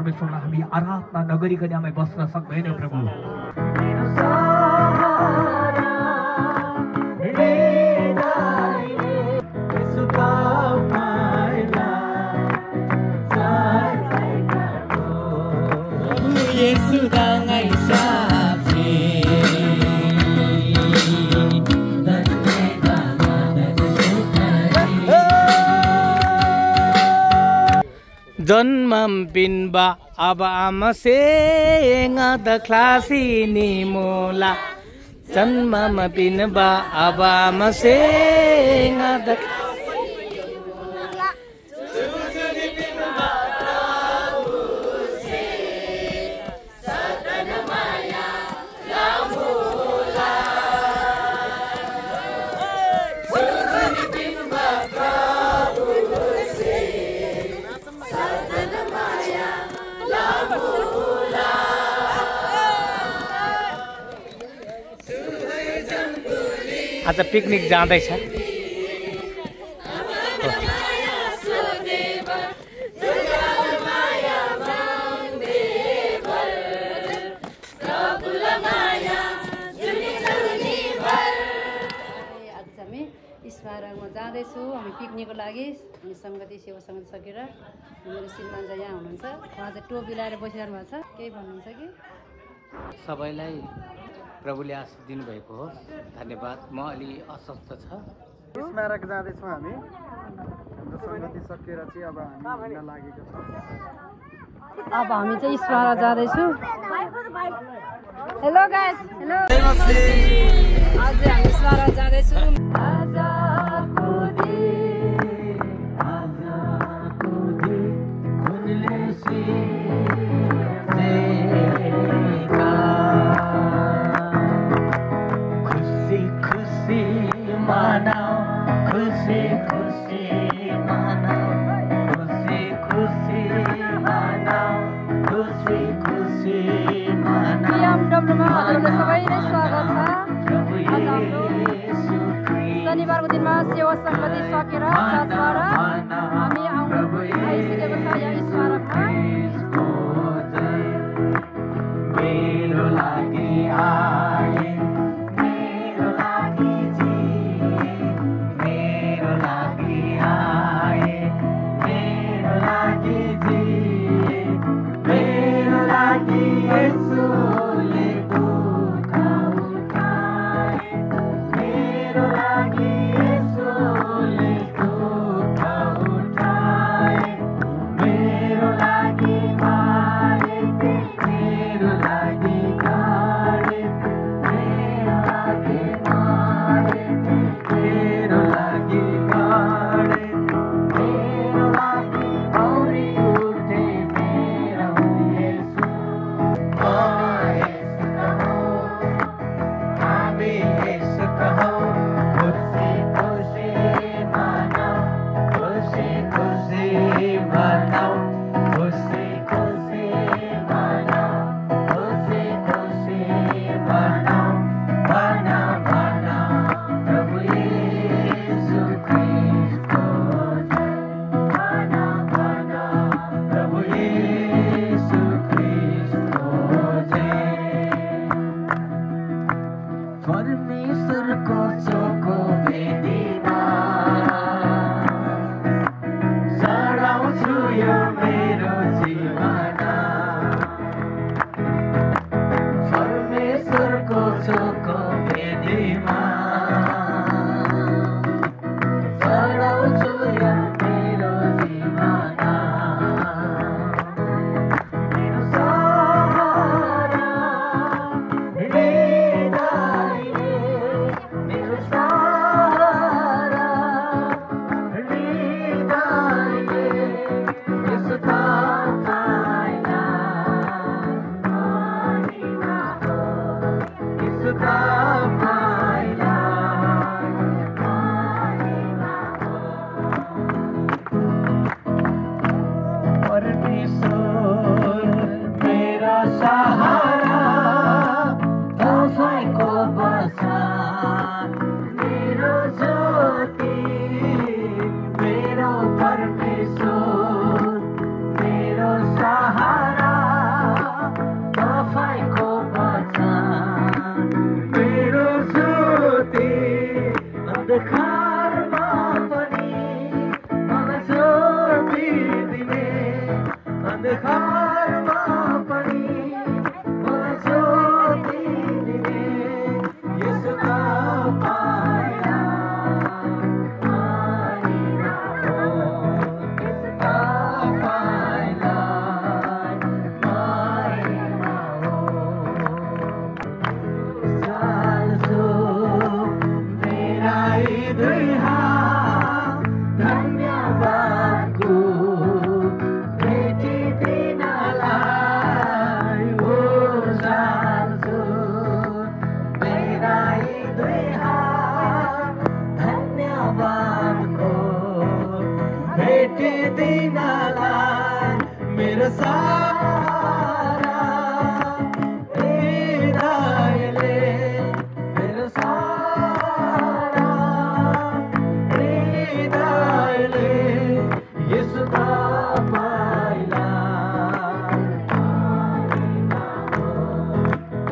परमेश्वरलाई हामी आराधना नगरिकन हामी बस्न सक्दैनौँ प्रभु। Jönmam pinba aba amase ngada klasi ni mula. Jönmam pinba aba amase ngada आज पिकनिक जाँदैछ। स्मारकमा जाँदैछु हामी पिकनिकको लागि। हामी सङ्गति सेवा सङ्गति सकेर मेरो श्रीमान चाहिँ यहाँ हुनुहुन्छ। उहाँ चाहिँ टोपी लगाएर बसिरहनु भएको छ। केही भन्नुहुन्छ कि? सबैलाई प्रभुले आशीष दिनुभएको हो, धन्यवाद। म अलि अस्वस्थ छ। स्मारक जाँदैछौँ हामी। हाम्रो सङ्गति सकेर चाहिँ अब हामी हिँड्न लागेको छौँ। अब हामी चाहिँ स्मारक जाँदैछु। Hello guys, hello. आज हामी स्मारक जाँदैछु। सबैलाई स्वागत छ। आज हाम्रो शनिबारको दिनमा सेवा सङ्गति सकेर चर्चबाट हामी आइसकेको छ यहाँ स्मारकमा। Sudah अन्धकारमा पनि मलाई ज्योति दिने अन्धकारमा पनि मलाई ज्योति दिने यसुका माया माया हो यसुका माया माया हो चाल्छु मेरा दुई हात धन्यवादको भेटिदिनलाई हो चाल्छु मेरा दुई हात धन्यवादको भेटिदिनलाई मेरो सारा हृदयले मेरो सारा हृदयले यसो तपाईँलाई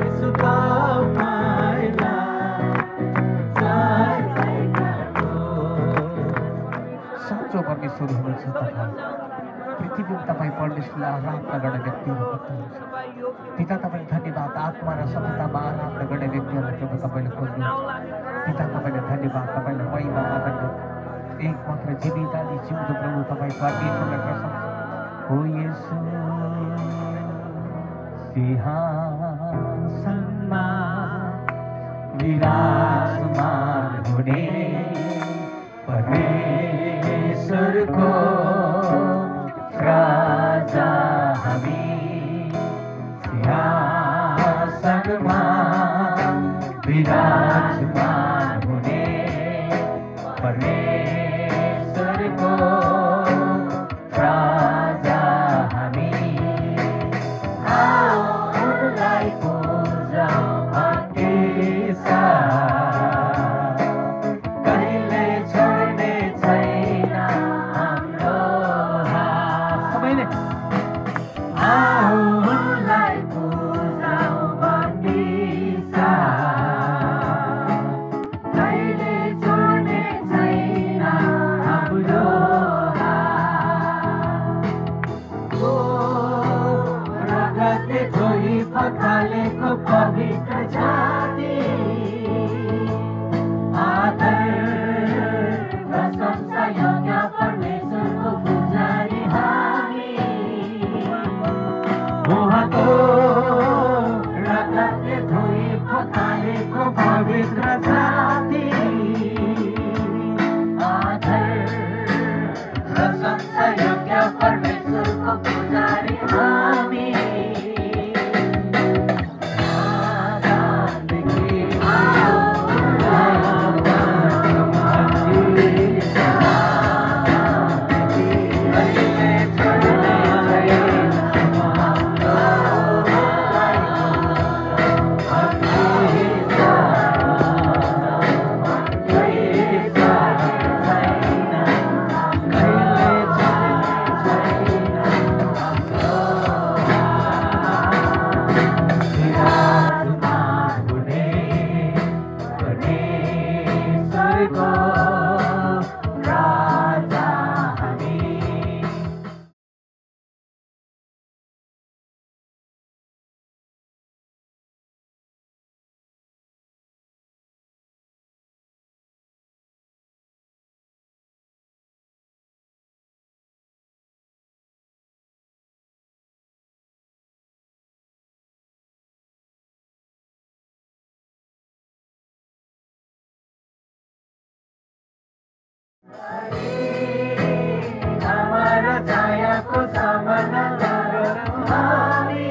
यसो तपाईँलाई साँचो परमेश्वर हुनुहुन्छ तथा पृथ्वीमा तपाईँ परमेश्वरलाई आराधना गर्ने व्यक्तिहरू खोज्नुहुन्छ पिता तपाईँले धन्यवाद आत्मा र सत्यतामा आराधना गर्ने व्यक्तिहरूलाई प्रभु तपाईँले खोज्नुहुन्छ पिता तपाईँले धन्यवाद तपाईँले महिमा आनन्द एक मात्र जीवित आदि जिउँदो प्रभु तपाईँ परमेश्वरलाई प्रशंसा हो येशू सिंहासनमा विराजमान हुने परमेश्वरको राजा हामी सिंहासनमा विराजमान हुने परमेश्वरको राजा हामी आओ उनलाई पूजाऊ भक्ति साथ कहिले छोड्ने छैन हाम्रो हात सबैले आओ उनलाई पूजाऊ भक्ति साथ कहिले छोड्ने छैन हाम्रो हात ओ रगतले धोई पखालेको पवित्र जाति आदर प्रशंसा योग्य परमेश्वरको पुजारी हामी उहाँको रगतले धोई पखालेको पवित्र जाति आदर प्रशंसा योग्य परमेश्वरको पुजारी हामी हमारा छायाको सामना गरौँ हामी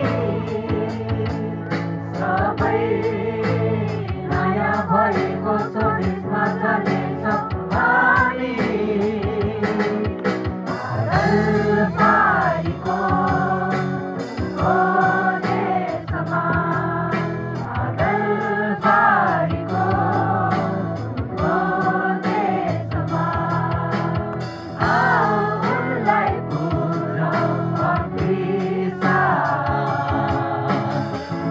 सबै नयाँ भएको स्वदेशमा चलेछौँ हामी भाइको ओ देशमा भाइको ओ देशमा आओ उनलाई पुजाऊ भक्ति साथ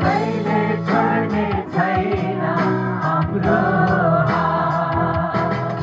कहिले छोड्ने छैन हाम्रो हात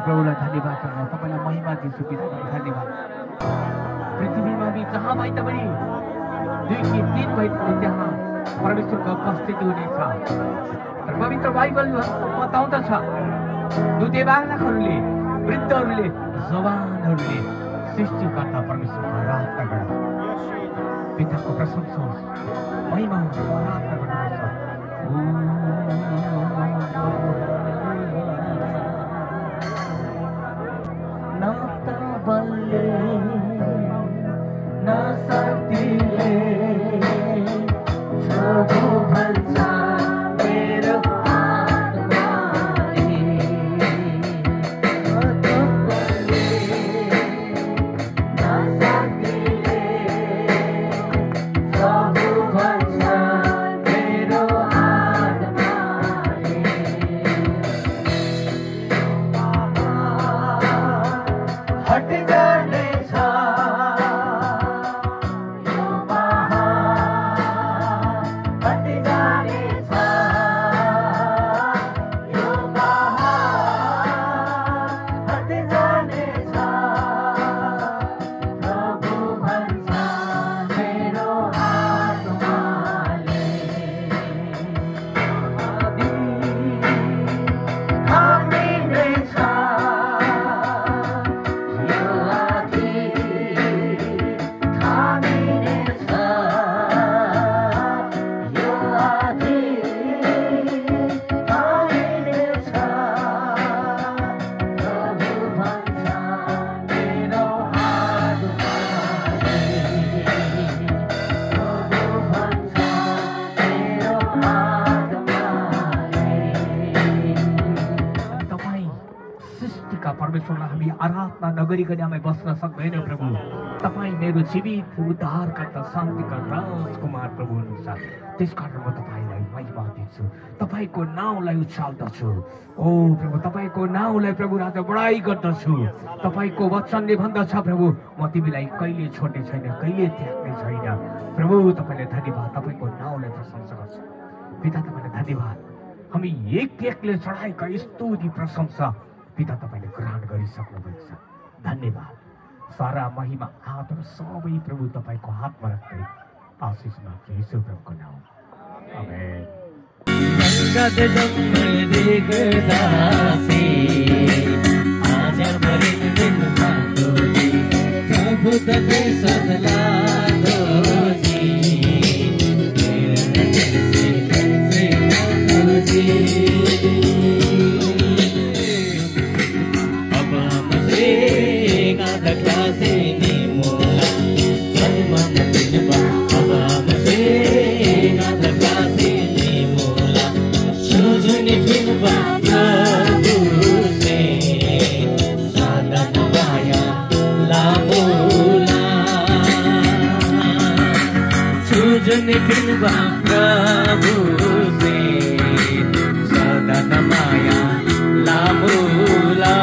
प्रभुलाई धन्यवाद गर्नु तपाईँलाई महिमा दिन्छु पितालाई धन्यवाद पृथ्वीमा हामी जहाँ भए पनि 2 कि 3 भए त्यहाँ परमेश्वरको उपस्थिति हुनेछ तर पवित्र बाइबलमा बताउँदछ दूतवाहकहरूले वृद्धहरूले जवानहरूले सृष्टिकर्ता परमेश्वरको आराधना गर्दा पिताको प्रशंसा होस् महिमा होस् आराधना गर्नुपर्छ न त बलले न शक्तिले प्रभु भन्छ मेरो आत्माले न त बलले न शक्तिले प्रभु भन्छ मेरो आत्माले हट जानेछ यो पहाड हट जानेछ यो पहाड हट जानेछ प्रभु भन्छ मेरो आत्माले थामिनेछ परमेश्वरलाई हामी आराधना नगरिकन हामी बस्न सक्दैनौँ प्रभु तपाईँ मेरो जीवित उद्धारकर्ता शान्तिका राजकुमार प्रभु हुनुहुन्छ त्यसकारण म तपाईँलाई महिमा दिन्छु तपाईँको नाउँलाई उचाल्दछु ओ प्रभु तपाईँको नाउँलाई प्रभु राजा बढाइ गर्दछु तपाईँको वचनले भन्दछ प्रभु म तिमीलाई कहिले छोड्ने छैन कहिले त्याग्ने छैन प्रभु तपाईँले धन्यवाद तपाईँको नाउँलाई प्रशंसा गर्छु पिता तपाईँलाई धन्यवाद हामी एक एकले चढाएका स्तुति प्रशंसा पिता तपाईँले ग्रहण गरिसक्नु भएको छ धन्यवाद सारा महिमा आदर सबै प्रभु तपाईँको हातमा राख्दै आशिष माग्छु यीशु प्रभुको नाम आमेन संगत जम्मै देख्दासी आज भरि दिन मातोजी प्रभु तकै सदला दोजी अब हमसे गादा क्लासे नि मोला जन्म दिनबा अब हमसे गादा क्लासे नि मोला सुजुनी फिनबा प्रभु से सदा नवाया लामोला सुजुनी फिनबा प्रभु से सदा नवाया लामोला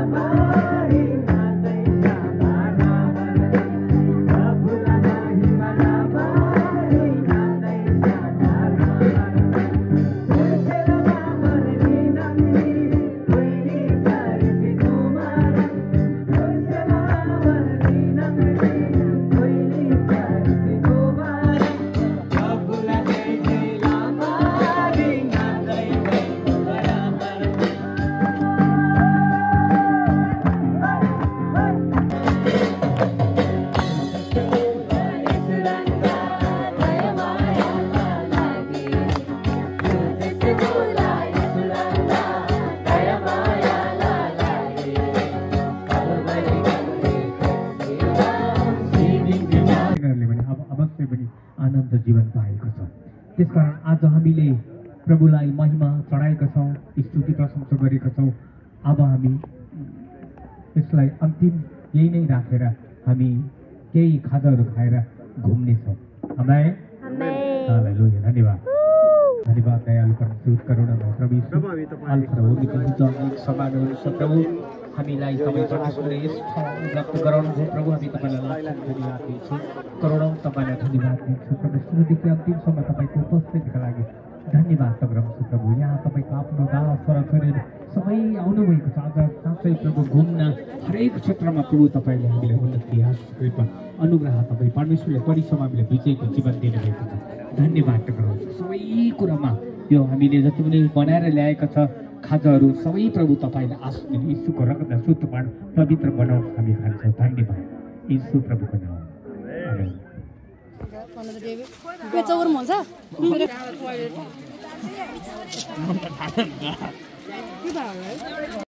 Bye. आज हामीले प्रभुलाई महिमा चढाएका छौँ, स्तुति प्रशंसा गरेका छौँ। अब हामी यसलाई अन्तिम यही नै राखेर हामी केही खाजाहरू खाएर घुम्नेछौँ। आमेन। हालेलुया। धन्यवाद। धन्यवाद दयालु परमेश्वर, करुणामय प्रभु यीशु। अल्फा र ओमेगा जन्म समान हुनुहुन्छ प्रभु। हामीलाई तपाईँ परमेश्वरले यस ठाउँ उपलब्ध गराउनुभयो प्रभु। हामी तपाईँलाई लाख धन्यवाद दिन्छौँ। करोडौँ तपाईँलाई धन्यवाद दिन्छौँ परमेश्वरदेखि अन्तिमसम्म तपाईँको उपस्थितिका लागि धन्यवाद परमेश्वर प्रभु। यहाँ तपाईँको आफ्नो दास छोराछोरीहरू सबै आउनुभएको छ। आज साँच्चै प्रभु घुम्न हरेक क्षेत्रमा प्रभु तपाईँले हामीलाई उन्नति, कृपा, अनुग्रह तपाईँ परमेश्वरले परिसम्म हामीले विजयको जीवन दिनुभएको छ। धन्यवाद प्रभु। सबै कुरामा यो हामीले जति पनि बनाएर ल्याएका छ खाजाहरू सबै प्रभु तपाईँले आशिष दिनु। यीशुको रगत शुद्ध पार्नु, पवित्र बनाउनु हामी खान्छौँ। धन्यवाद यीशु प्रभुको नाम। आमेन। हुन्छ